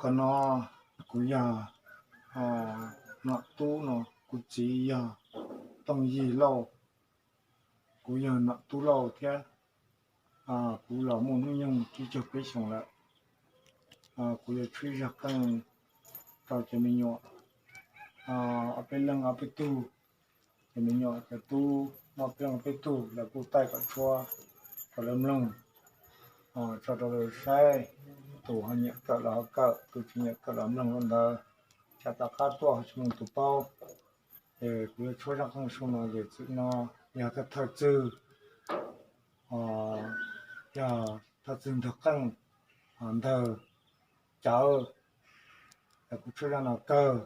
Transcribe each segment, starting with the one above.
Qhov no kuv yog Nom Tub no, kuv txiv yog Tooj Yig Lauj, kuv yog Nom Tub Lauj thiab. Kuv los muaj hnub nyoog tsib caug peb xyoos lawm. Kuv yuav tshuab zaj qeej rau cov me nyuam ob peb leeg ob peb tug, cov me nyuam cov tub ob peb leeg ob peb tug lawv kuj taij kom tshuab rau lawv mloog, tso rau lawv saib. Tus ho nyiam kawm los ho kawm, tus tsis nyiam kawm los mloog rau ntawd, tsam tom qab tuaj ho tsis muaj tus paub. Ces kuv yuav tshuab zaj qeej su no ces txwm no yog thawj thawj txwg, yog thawj txwg ntawg qeej, ntawg cawv. Kuv tshuab zaj no kawg,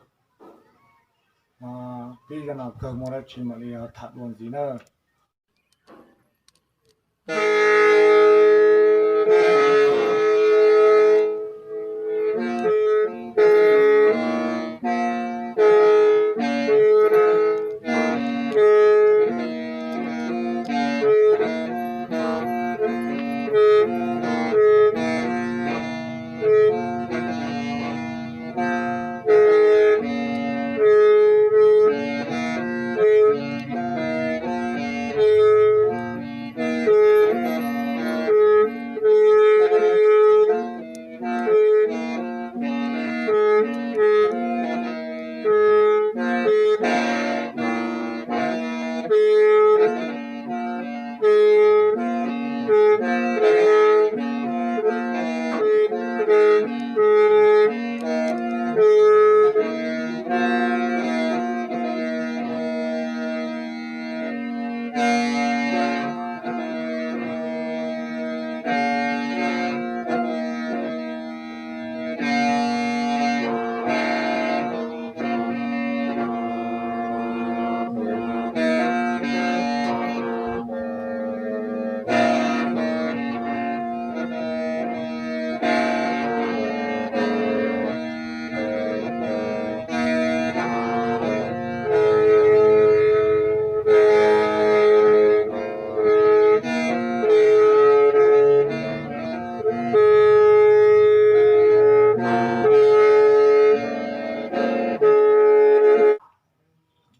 pib zaj no kawg muaj dab tsi mam li tham dua ntxiv na.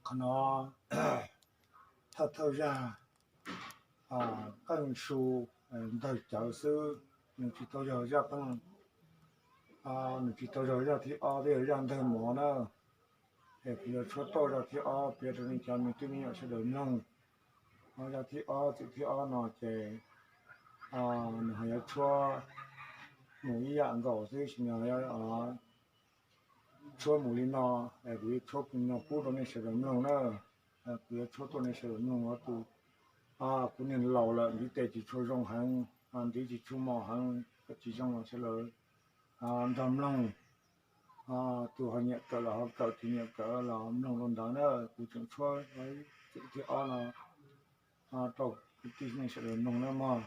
Qhov no thawj thawj zaj qeej su ntawg cawv xwb, nws tsis tau yog zaj qeej, nws tsis tau yog zaj thib ob thiab yog zaj ntawg mov na. Es kuv yuav tshuab toj zaj thib ob piav rau nej cov me tub me nyuam sawv daws mloog. Zaj thib ob txwm thib ob no ces nws ho yuav tshuab mus ib yam nkaus xwb, sis nws yuav tshuab mus li no. Kuv yuav tshuab no pub rau nej sawv daws mloog na. Kuv yuav tshuab tuaj nej sawv daws mloog. Tus kuv niag laus lawm, ntiv tes tsis tshua zoo heev, ntiv tsis tshua mos heev, tsis zoo los sawv daws nrog mloog. Tus ho nyiam kawm los ho kawm, tsis nyiam kawm los mloog rau ntawd na. Kuv tseem tshuab txwm thib ob no rau kwv tij neej sawv daws mloog na mog.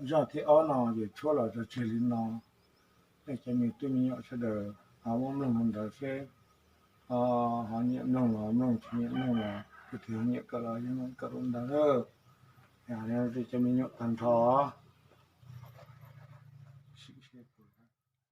Zaj thib ob no yawm tshuab los tso tseg li no. Tej cov me tub me nyuam sawv daws ho muab mloog mus ntawd seb, ho nyiam mloog los mloog, tsis nyiam mloog los, tus twg nyiam kawm los yeej kawm ua ntawd. Tej cov me nyuam tag nrho,